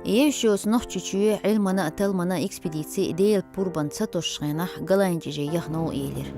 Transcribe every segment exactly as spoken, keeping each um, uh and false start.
Евсюс Нохчийчоь Ӏилмана а, талламана а экспедици Делан пурбанца тосучу хенахь Голландиже яхна ву элира.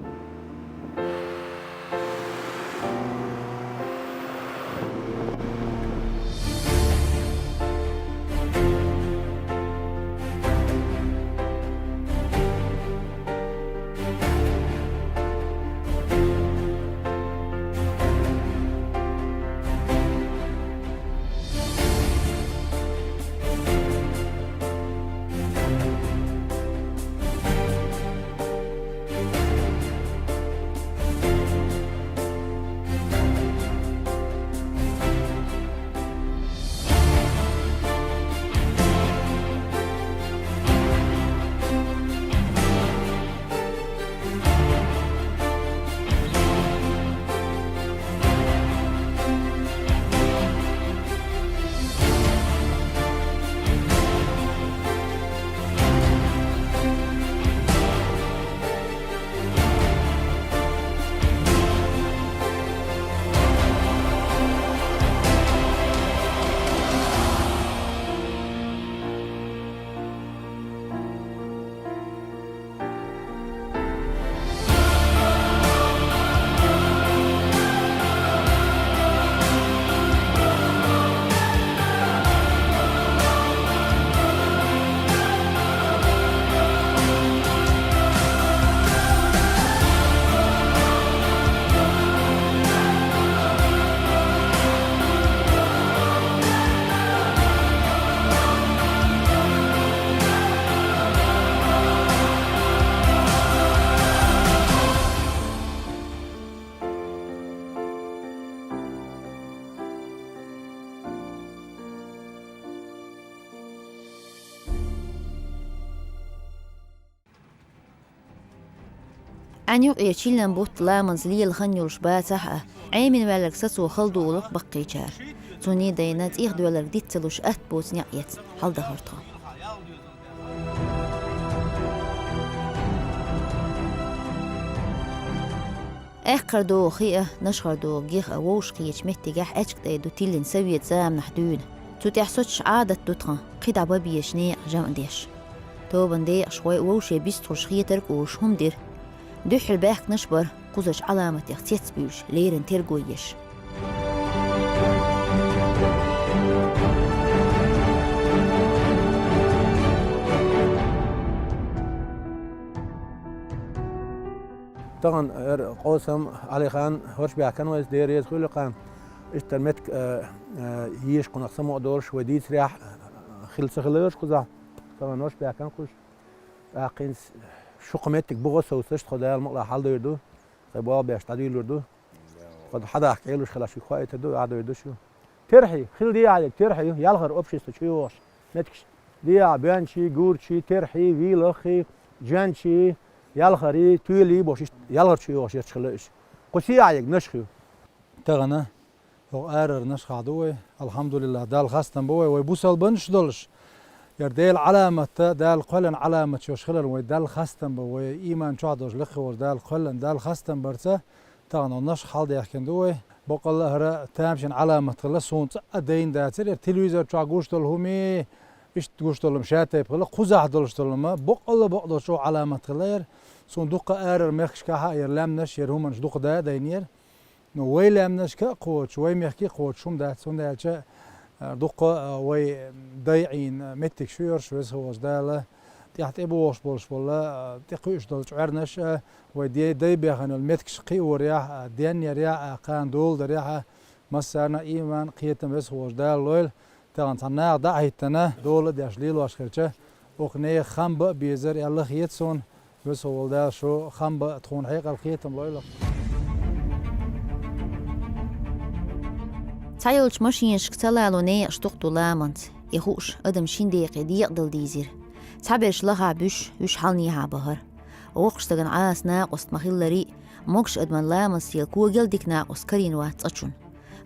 Ӏаьнан юкъе чиллан бутт ламанца лела хан йолуш бацахь а, Ӏемина ваьлларг сацо хала долу-кх баккхийчара. Цунна дайна цӀийх доьлларг диц ца луш атта боцу некъ эцна хьаладахара тхо. Аьккхара догӀу хи а, нашхара догӀу гех а вовшахкхетачу меттигехь аьчка тӀе ду тиллина совет заманахь дуьйна. Цу тӀехь соцуш Ӏадат ду тхан кхидӀа бан безачу некъан жамӀ деш. Тобанан декъашхой вовше бистхуьлуш хетарг а олуш хӀума дира. Дуьххьара баьхкинарш а бара, кхузарчу Ӏаламатех цецбуьйлуш, леррина терго еш. Тахана хӀара Къосам Ӏалихан хӀорш баьхкина вайца, Дела реза хуьлда кхана. Иштта меттиг, а, а, езаш кхунах самукъа долуш, вай дийцарехь, а, хила ца хилла йолуш кхузахь. Тахана хӀорш баьхкина кхуш. ТӀаккха хӀинца шух меттиг буха совсаш, тхо Дала мукъалахь хьаладуьйр ду, сайн болх беш дӀадуьйлур ду. Тхо хьадахка Ӏелуш хилахь шуьга хоуьйтур ду, дӀадуьйр ду шу. Терхье, хила дехьа ерг терхье ю, ялхара общество чу йогӀуш, меттигаш. Дехьа боьнчий, гурчий, терхьий, вийлаххий, жоьнчий, ялхарий, туьйлий бохуш, иштта ялхара чу йогӀуш ерг хилла уьш. Кху сехьа ерг нашха ю. Тахана хӀокху арара нашхахь ду вай. Алхьамдулиллахь, Далла хастам бу вай, вай бусалбанаш долуш. Яра Делан Ӏаламат, Дала кхоьллина Ӏаламат йолуш хилар вай Далла хастам бу, вай ийман чохь долуш лекха волуш Дала кхоьллина, Далла хастам барца, тахана хӀокху нашха хьаладаьхкина ду вай. Баккъалла а хӀара тамашийна Ӏаламат хилла, суна цкъа а дайна дацара, яра телевизор чохь гуш долу хӀума, иштта гуш долу хӀума шатайпа хилла, кхузахь долуш долу хӀума, баккъалла бакъдолчу Ӏаламат хилла яра. Суна дуккха а арара мехкашкахь а яра лаьмнаш, яра хӀуманаш дукха да а дайнера. Ну, вай лаьмнашка а кхочуш, вай мехкий а кхочуш хӀума дац, хӀунда аьлча, а, дуккха а вай дайъийна меттигаш ю ерш, Веза волчу Дала тӀехь тӀебогӀуш болуш болу, а, тӀекхуьуш долчу Ӏаьрнаш а, вай де-, дай бехана йолу меттигаш кхиорехь а, денъярехь а, кхана доладарехь а, массарна а ийман, кхетам Веза волчу Дала лойла. Тахана цхьана наха дӀа а хӀиттина, дола а деш лелош хилча, оха нехан хам бан а безара аьлла хета суна, Веза волу Дала шу хам бан а тхуна хьекъал, кхетам лойла. Цхьайолчу машенашка ца лало некъаш дукха ду ламанца, и хууш, адам шина декъе декъадала дийзира. Цхьаберш лахахь буьсуш, уьш хьаланехьа бахара. Воккхачу стагана Ӏаса накъост ма-хиллара, могуш адаман ламанца сел когел дика накъост карийна вац цкъачунна.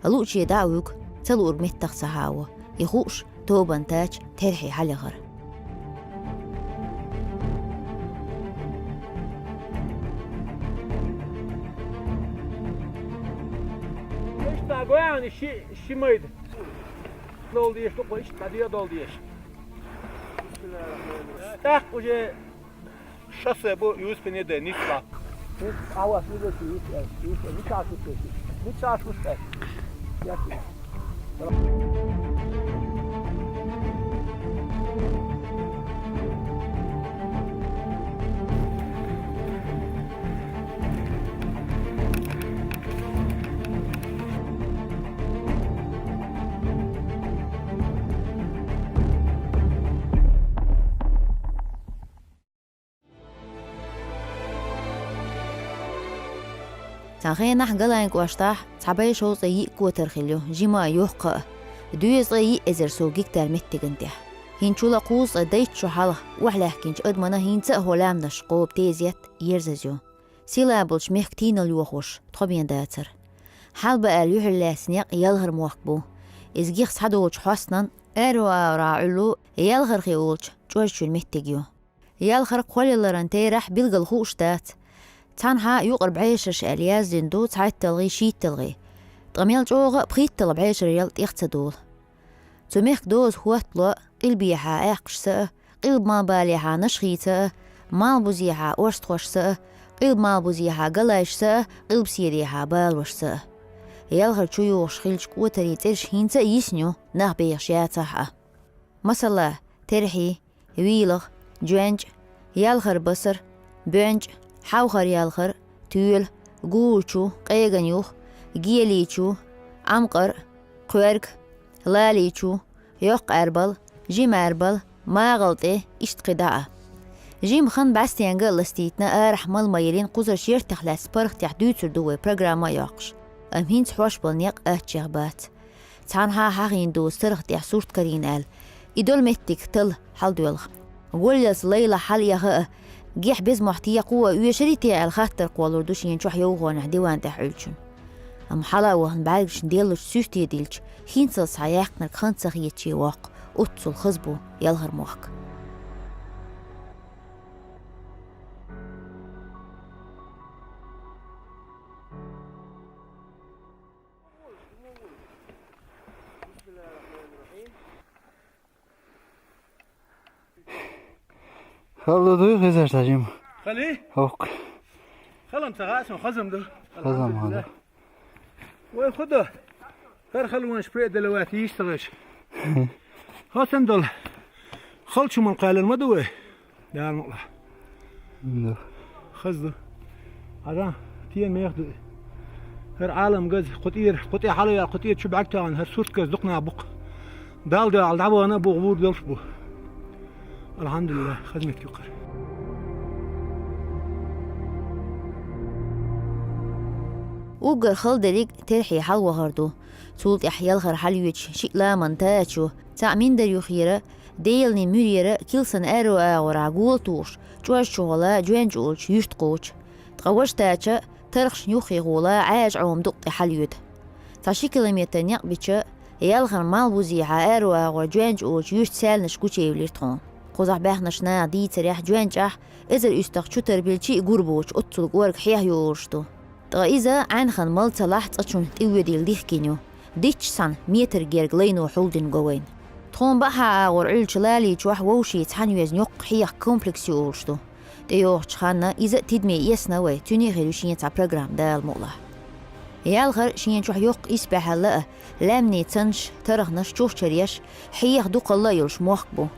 Лууче дӀа а вуьгу, ца луург меттах ца хьаво, и хууш, тобанан тача терхье хьалаяхара. Иштта Гояни ши, ши майда. Долдеш, тукъо ишта дӀадоладеш. ТӀаккха уже шоссе бу Юсупнеде, Нисла. Ава, слідуючий, Нисла, Нисла, Нисла. Цхьан хенахь Галайн кӀоштахь цхьа бӀе шовзткъе йиъ котар хилла ю, жима а, йоккха а, дезткъе йиъ эзар сов гектар меттиган тӀехь. ХӀинцачул а кхузткъе дейтта шо хьалха охьалаьхкинчу адамана хӀинца а хӀокху лаьмнаш кхоба тезет, ерзаза ю. Сийлахь болчу мехкан тийналла йохош тхо бен дацара. Хьалба аьлла юьхьарлаьцна некъ Ялхара мохк бу. Иза гих схьадолучу хьостанан аьрру агӀорахь Ӏуьллу Ялхархи олучу чӀожчуьра меттиг ю. Ялхара кхоллаларан терахь билггал хууш дац. Цхьанхьа юкъара бӀешераш аьлла яздина ду цхьайтталгӀий, шийтталгӀий. Ткъа мел чӀогӀа а пхийтталгӀа бӀешерал тӀех ца долу. Цу мехкан доза хӀоттало къилбехьа аькхашца а, къилба-малхбалехьа нашхийца а, малхбузехьа орстхошца а, къилба-малхбузехьа галайшца а, къилбаседехьа балошца а. Ялхара чу йогӀуш хиллачу котарийн цӀераш хӀинца а йисна ю, нах бехаш яцахь а. Масала, Терхьи, ВийлахӀ, ДжоьнчӀ, Ялхара-Басар, БоьнчӀ, Хьовхара-Ялхара, Тоьла, Гурачу, Къеган-Юха, Геличу, Ӏамкъар, Кхоьрга, Лаличу, Йоккха-Ӏаьрбал, Жима-Ӏаьрбал, МагӀалтӀе, иштта кхидӀа а. Жима хан бӀаьстенга а ластийтина, арахь мала ма йиллина, кхузарш яртех лаьцна паргӀатех дуьйцур ду вай, программа а йоккхуш. Амма хӀинца хьош болу некъ аччех бац. Цхьанхьа хьахийна доцу тарх тӀехь сурт карийна аьлла, и долу меттиг талла хьаладоьлху. Голлалц лайла хьала яха а, гехь беза мохь текхо а оьшурий те аьлла хаттар кхоллур ду шена чохь йовхонехь диван тӀехь Ӏуьллучунна. Амма хьала а вахана бӀаьргашна деллачу суьрте дилча, хӀинцалц схьа яьккхинарг хан ца хетачий воккху, оццул хаза бу Ялхара мохк. Халла дуй хезар ца жима? Хали? Хокк. Халам ца гӀа сан хазам ду. Хазам хаза. Вай худа. Хар халванаш пе делавати йиш цагаш. Хасан дол. Халчу ман кхалан ма ду вай. Дала мукъла. Да. Хаза ду. Хьажа, тен мех ду. ХӀара Ӏалам газа, кху тӀера, кху тӀе хьала яа, кху тӀе чу бӀаьрг тахана, хӀара сурт газа дукха нах бу-кх. Дала дуьхьал дӀавахана а бу, гӀур долуш бу. Алхьамдулиллах, хаза меттиг ю-кх хӀара. Уггар хала дерриг Терхье хьалавахар ду. Цул тӀаьхьа Ялхара хьалайоьдуш шиъ ламан тачо, цхьаъ миндар юххера, Деланийн муьрера килсан аьрру агӀорахь гола тухуш, чӀожчу гӀола ДжоьнчӀ олучу юьрта кхочу. Ткъа важа тача тархашна юххе гӀола Ӏаьржа Ӏома дукъ тӀе хьалайоьду. Цхьа ши километр некъ бича, Ялхара малхбузехьа аьрру агӀор ДжоьнчӀ олучу юьрта саьлнаш гучуевлира тхуна. Кхузахь баьхначу наха дийцарехь, ДжоьнчӀахь эзар уьстагӀ чу тарбилчи а гур боцу оццул кӀорга хьех йолуш ду. Ткъа иза Ӏаьнхан мала ца лахь цӀа чунна тӀе воьдийла дихкина ю. Дитча санна, метр герга лайно хьулдина го вайна. Тхуна баьхьа агӀор Ӏуьллучу Лалийчохь вовшийн цхьаьна везна йоккха хьех комплекс ю олуш ду. ТӀейогӀучу ханна иза а тидаме эцна вай, цуьнан а хир ю шен цхьа программа, Дала мукъалахь. Ялхара шена чохь йоккха исбаьхьалла а, лаьмнийн цанаш, тарханаш, чухчареш, хьех дукхалла а йолуш мохк бу.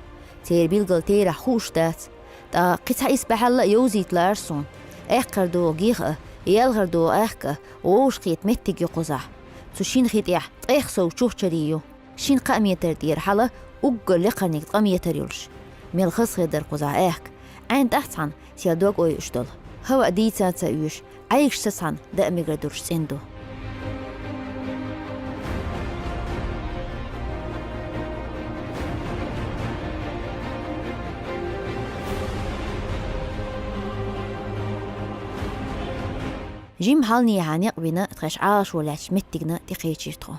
Церан билггал терахь хууш дац. Ткъа кхин цхьа исбаьхьалла а йовзийта лаара суна. Аьккхар догӀу гех а, ялхар догӀу аьхка а, вовшахкхета меттиг ю кхузахь. Цу шина хи тӀехь ткъех сов чухчарий ю. Шина-кхаа метр тӀера хьала уггар лекхарниг ткъа метр йолуш. Мел хаза хир дара кхузахь аьхка. Ӏаьнна тӀаьхьа цхьаьна сел дог ойуш долу. ХӀава а дийца а ца оьшу, Ӏайгаш сацхьана даа мегар долуш цӀена ду. Жимма хьалнехьа некъ бина, тхаьш Ӏалашо лаьттачу меттигна тӀекхечира тхо.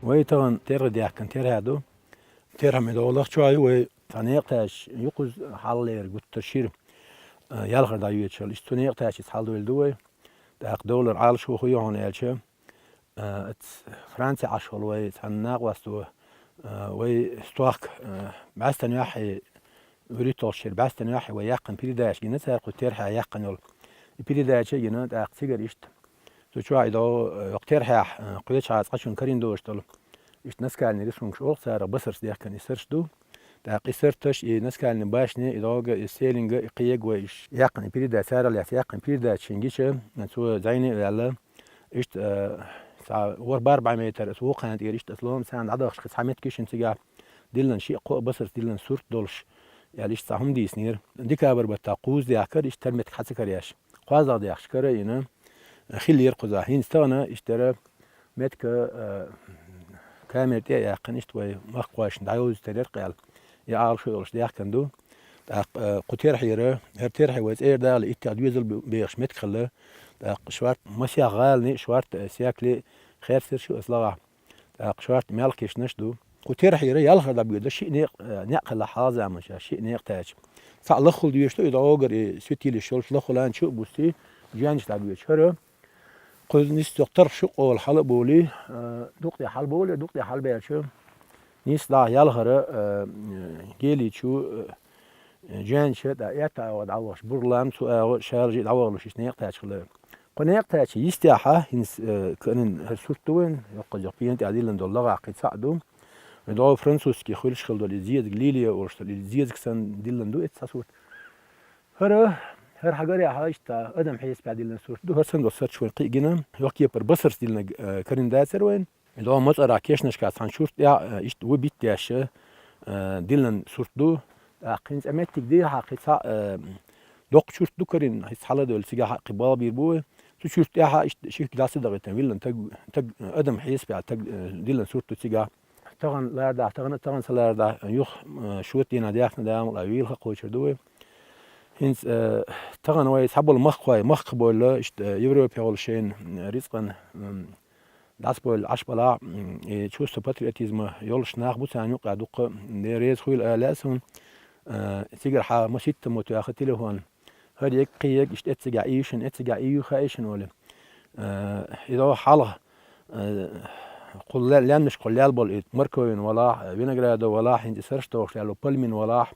Вай тахана терха даьхкина терхьа ду. Терхьа мел долахчохь ю вай, цхьа некъ тача юкъуз хьаллера гуттар шира, а, ялхара дӀайоьдуш. Иштта цу некъ тача иза хьалдойла ду вай. ТӀаккха доллар Ӏалашо хӀун ю хьуна аьлча, а, Франце Ӏаш волу вай цхьана накъост ву, а, вай стохка, а, бӀаьстенна юьххье, вуьрхӀитталгӀачу шеран бӀаьстенна юьххье вай яьккхина передача гина цара, кху терхьехь яьккхина йолу. И передача а гина, тӀаккха цигара иштта цу чохь и догӀу, э, йоккха терхьехь, э, кхечхьа цкъачунна карийна долуш долу иштта наскальный рисункаш олу царах, басарца дехкина и сарш ду. ТӀаккха и сарташ, и наскальный башни, и догӀу, и селинга, и кхиега вай иш яьккхина и передача, царал яц яьккхина передача шин гича, цо зӀене а ваьлла, иштта, э, цхьа ворхӀ-бархӀ бӀе метр аса вукхана тӀера иштта аса лома царна дӀадахаш, кхин цхьа меттиг шин цигахь диллина, шиъ-кхоъ басарца диллина сурт долуш, аьлла, иштта цхьа хӀума дийцинера. Декабрь баттахь кхузза дехкара, иштта тера меттиг хьацакаръеш, кхозлагӀа дехкаш кара йина, хиллера кхузахь. ХӀинца тахана иштта тера меттиг, а, камера тӀе а яьккхина, иштта вай махкахошна дӀайовзийтар яра кхел. И Ӏалашо йолуш дехкина ду. ТӀаккха, а, кху терхьера, хӀара терхье вай цӀера дала иттех доьзал бу-, бехаш меттиг хилла. ТӀаккха шорта масех гӀалани, шорта, а, секали херсира шу аса лагӀахь. ТӀаккха шорта мелхкешнаш ду. Кху терхьера ялхара дӀабоьду шиъ некъ, э, некъ хилла хьалха заманчохь, шиъ некъ таьча. Цхьаъ лаххула доьшу, и дӀогара и светилищ йолчу лаххулан чу а буссий, жоьнча дӀабоьду. ХӀара кхуза нисса йоккха тарх шу къола хьала а болий, э, дукъ тӀе хьалаболий, дукъ тӀе хьалабаьлча, нисса дӀа ялхара, э, гелий чу, э, Жен шен тӀе этта агӀо дӀавахаш, бур лам цу агӀо шалжи дӀавахалуш иштта некъ таьчхила. Кху некъ таьча йистехьа, хӀинца, э, карин хӀара сурт ду вайн, йоккхаза пен тӀехь диллина долу лагӀа кхин цхьаъ ду. ДогӀу французский хуьлуш хила долу и зезаг лилия олуш долу, и зезаг санна диллина ду эццахь сурт. ХӀара, хӀара хьагарехьа иштта адам хьесапехь диллина сурт ду. ХӀара санна долу сурташ вайн кхин а гина, йоккхепара басарца диллина, э, карин дацара вайн. И догӀу мацӀарахь кешнашкахь цхьана чурт тӀехь, э, иштта ву битта деш, э, диллина сурт ду. ТӀаккха хӀинца меттиг дехьа кхин цхьа, э, доккха чурт ду карийна, хӀинца хьала а девлла, цигахь а кхин балха бийр бу вай. Цу чурт тӀехьа иштта шихка дӀаса а дахийтина, виллина таг, таг, адам хьесапехь таг, э, диллина сурт ду цигахь. Тахана лардахь, тахана, тахана ца лардахь, юха, э, шота дийнахь даьхна дама а вийлха кхочур ду вай. ХӀинца, э, тахана вай цхьаболу махкахой, махках бовлла, иштта, э, Европе волу шайна, э, рицкъан, м, дӀасабевлла Ӏаш балахь, м, и чувство патриотизма йолуш нах бу царна юкъахь дуккха, м, Дела реза хуьйла ала лаьа суна. Э, цигара хьан маситтаммо тоьхна телефон. ХӀара ег, кхин ег, иштта эццигахь ийшина, эццигахь ийю хаийшина олу. Э, и догӀу хьалха, э, кху ле-, лаьмнаш кху лел болу и морковин валахь, э, виноградо валахь, хӀинца и сарш дохуш лело пальмин валахь.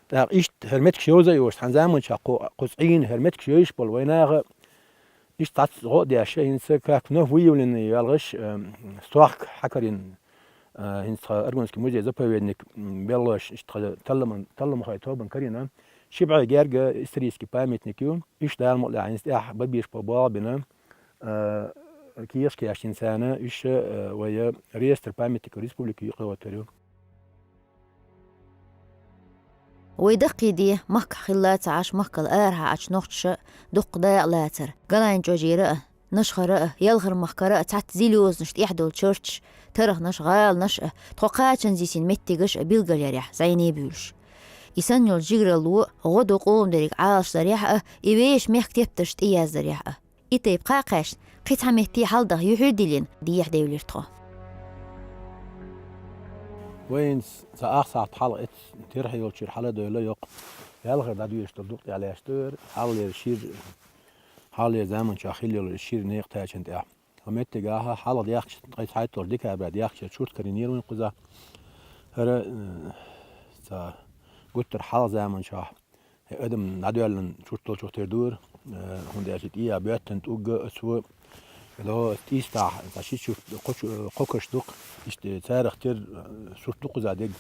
ТӀаккха иштта хӀара меттигаш йовза а йолуш, цхьана заманчохь кху, кху цӀийна хӀара меттигаш йовзуш болу вайн наха, иштта цхьацца гӀо а деш, хӀинца как вновь выявленный ялгӀаш, э, стохка хьакарийна, э, хӀинца тхан Аргунский музей-заповедник, м, беллош, иштта тхан талламан-, талламхой тобан карийна, ши бӀе герга исторический памятник ю. Иштта Дала мукъ лахь хӀинца тӀехь бан безаш болу болх бина, э, кехаш кечдина царна, уьш, э, вайн реестр памятников республики юкъа йоттур ю. Вай даккхий де махкахь хилла ца Ӏаш, махкал арахьа Ӏачу нохчаша дуккха дакъа лацара. Галайн чӀожера а, Нашхара а, Ялхара-махкара а цхьацца зил йозанаш тӀехь долу чарташ, тархнаш, гӀаланаш а, тхо кхачанза йисина меттигаш а билгалъярехь зӀене буьйлуш. И санна йолу жигаралло гӀо ду къоман дерриг Ӏалашдарехь а, и вешан мехкан тептарш тӀеяздарехь а. И тайпа кхаъ кхаьчна, кхин цхьа метте хьалдаха юьхье а диллина, дехьа девлира тхо. Вайна цхьа ах сахьт хьалха эццахь терхье йолчуьра хьала а девлла йоккха. Ялхара дӀадоьдуш долу дукъ тӀехь лаьтташ ду хӀара, хьалхалера шира, хьалхалера заманчохь хилла йолу шира некъ таьчна тӀехь. Тхан меттигахь хьалха дехкачу, ткъе цхьайтталгӀачу декабрехь дехкачу чурт карийнера вайн кхузахь. ХӀара, э, цхьа гуттар хьалха заманчохь, хӀара адам дӀадоьллина чурт долчух тера ду хӀара, э, хӀунда аьлча тӀехьа боьттина тӀулг а, аса ву, ло, аса тӀийстахь, цхьа ши чурт, кхо чу-, кхо каш ду-кх, иштта царах тера, э, сурт ду кхузахь дерг.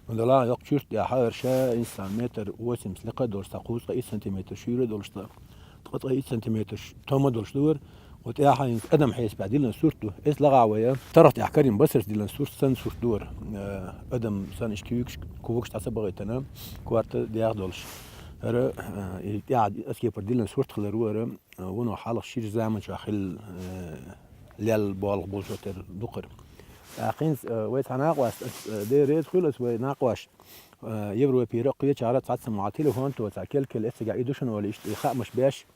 ХӀунда аьлча йоккха чурт тӀехь хӀара ша инсан метр восемьдесят лекха а долуш, цхьа кхузткъе итт сантиметр шуьйра а долуш, цхьа ткъе итт сантиметр тома а долуш ду хӀара. Оцу тӀехь хӀинца адам хьесапехь диллина сурт ду. Эс лагӀа вай, тарх тӀехь карийна басарца диллина сурт санна сурт ду хӀара. Э, адам санна иштта куьйгаш, кугаш дӀа ца бахийтина, корта дегӀ долуш. ХӀара, э, и тӀехь аса кепара диллина сурт хилар ву хӀара, э, вуно хьалха шира заманчохь хилла, э, лелла болх болчух тера ду хӀара. ТӀаккха хӀинца, э, вай цхьа накъост, ас, э, Дела реза хуьлда, ас вай накъост, э, Европера а, кхечара а цхьацца ма телефон тоцахь, кел-кел эццигахь и ду шуна олий, иштта и хаамаш беш,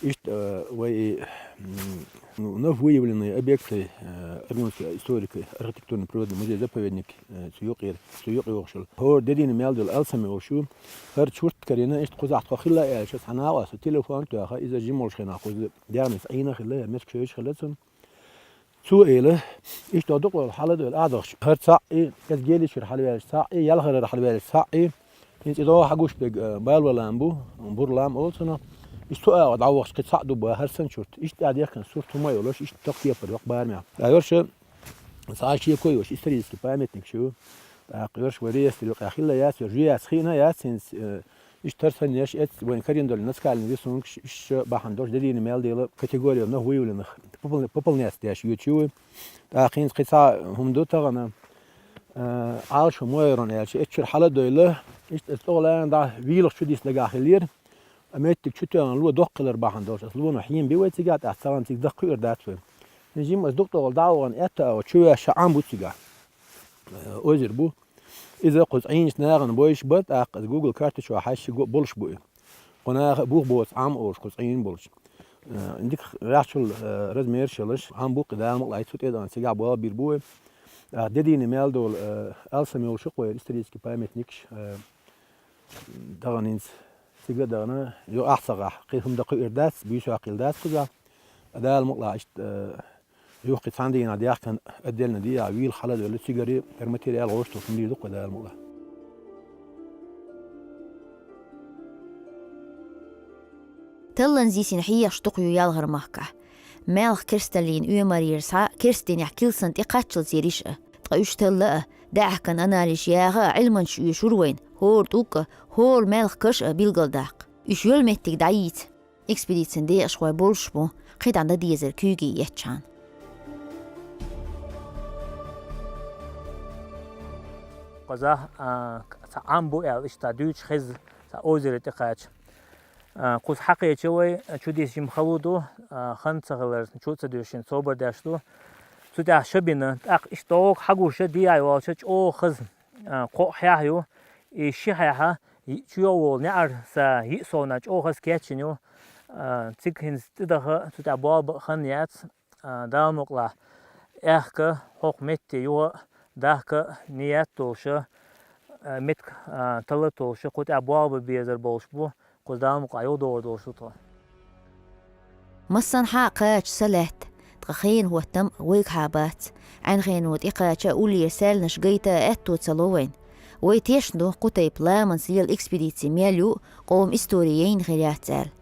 иштта, э, вай и, м, Ну, вновь выявленные объекты, э, Аргунский историко-архитектурный природный музей-заповедник, э, цу юкъера, цу юкъе йогӀуш йола. ХӀора де дийна мел дола алсам йолаш ю. ХӀара чурт карийна, иштта кхузахь тхо хилла аьлча, цхьа накъост телефон тоьхна, иза жима волчу хенахь кхуза дегӀаца Ӏийна хилла, я меттиг шоьжаш хилла цунна. Цо элира, иштта дукха хьаладевлла Ӏадахча, хӀара цхьаъ и, иза Геличуьра хьалаваьлча цхьаъ и, Ялхарара хьалаваьлча цхьаъ и, хӀинца и догӀа хьагуш берг, э, баланан лам бу, Бур лам олу цунах. Иштта цу агӀор дӀавахча кхин цхьаъ ду бахара сан чурт. Иштта тӀедехкина сурт хӀума йолуш, иштта тӀаккха кепара йоккха барамехь. Ткъа йорша цхьа а шеко йолуш исторический памятник ю. ТӀаккха йорша вай реестр юкъахь хилла яц, йорша юьяц хиъна яц, хӀинца, э, иштта хӀара санна еш эцна вайн карийна долу национальный рисункаш, иштта бахьана долуш де дийна мел дола категория вновь выявленных попол-, пополнять деш йоьдуш ю вай. ТӀаккха хӀинца кхин цхьа хӀума ду тахана, э, Ӏалашо ма ярон аьлча, эццахь хьаладевлла, иштта иза тӀехула дӀа вийлах чу дисна дагахь хиллера. А меттиг чу тоьхна ло доккха хилар бахьана долуш, аса лоно хьийна би вай цигахь, тӀаккха цхьана цига даха кхуьур дац вай. Жима аса дукха тӀехула дӀа а вахана, аьтто а чу ваьшша Ӏам бу цигахь. Э, озеро бу. Иза кхуза Ӏийначу нахана бовзуш бара, тӀаккха иза Google карта чохь хьаьжча го-, болуш бу и. Кху наха а бух боцу Ӏам олуш кхуза Ӏийна болчу. Э, дика гӀаьхчул, э, размераш йолуш, Ӏам бу-кх и, Дала мукъалахь, цу тӀе а цигахь болх бийр бу вай. ТӀаккха де дийна мел дола, э, алсам йолуш ю-кх вай исторический памятникаш, э, дахана хӀинца цига а дахана, юкъахь ца гӀахь, кхин хӀума дан кхуьур дац, буьйса хилла дац кхузахь. Дала мукъалахь, иштта, э, юха кхин цхьана дийнахь даьхкина отдельно дехьа вийлах хьаладевлла, цигара хӀара материал гӀоштуш хӀума дийр ду-кх вай, Дала мукъалахь. Талланза йисина хьехаш дукха ю Ялхара-махкахь. Маьлхан керсталлин оьмарера схьа керста динехь килсан тӀекхаччалц йира йиш а. Ткъа уьш талла а, даьӀахкан анализаш яха а Ӏилманчаш оьшура вайна хӀора тӀулг а, хӀора маьлхан каш а билгалдаккха. Уьш йолу меттиг дӀайийца экспедицин декъашхой болуш бу, кхидӀа дан дезара куьйге еттачхьана. Кхузахь, а, цхьа Ӏам бу аьлла, иштта дуьйцуш хезна, цхьа озеро тӀекхача. А, кхуза хьакхеча вай, чудесса жима хало ду, а, хан ца хилар, чу а ца доьшуш, собар деш ду. Цу тӀехь ша бина, тӀаккха иштта догӀа хьагуш, дехьа йолча чӀогӀа хаза, а, кхоъ хьехь ю, и ши хьехь, и чу а волу неӀар са йиъ совнаха чӀогӀа хаза кечйина ю, а, цига хӀинца тӀедаха, цу тӀехь болх бан хан яц, а, Дала мукъалахь, аьхка хӀокху метте юха а дахка а ниет долуша, а, меттиг, а, талла а толуша, кху тӀехь болх бан безар болуш бу, кхуза Дала мукъалахь юхадогӀур долуш ду тхо. Массанхьа а кхача са лаьтта, ткъа хенан хӀоттам вайгахьа бац. Ӏаьнан хено тӀекхача а уллера саьлланаш гайта а аьтто ца ло вайна. Вай тешна ду кху тайпа ламанца лела экспедици мел ю, къоман истори яйна хир яц аьлла.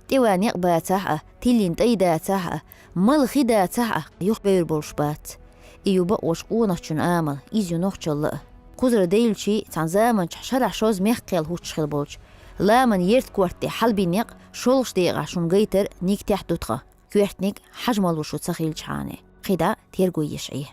ТӀеван некъ бацахь а, тиллина тӀай дацахь а, мала хи дацахь а, юхабевр болуш бац. И ю бакъош къонахчун амал, иза ю нохчалла а. Кхузара девлчий, цхьана заманчохь шарахь шозза мехкахел хӀуттуш хилла болчу ламан ерта корта тӀе хьалабина некъ шолгӀачу декъехь шуна гайтар нигатехь ду тхан, коьртаниг хьажа мало шу ца хилчхьана. КхидӀа терго еш Ӏе.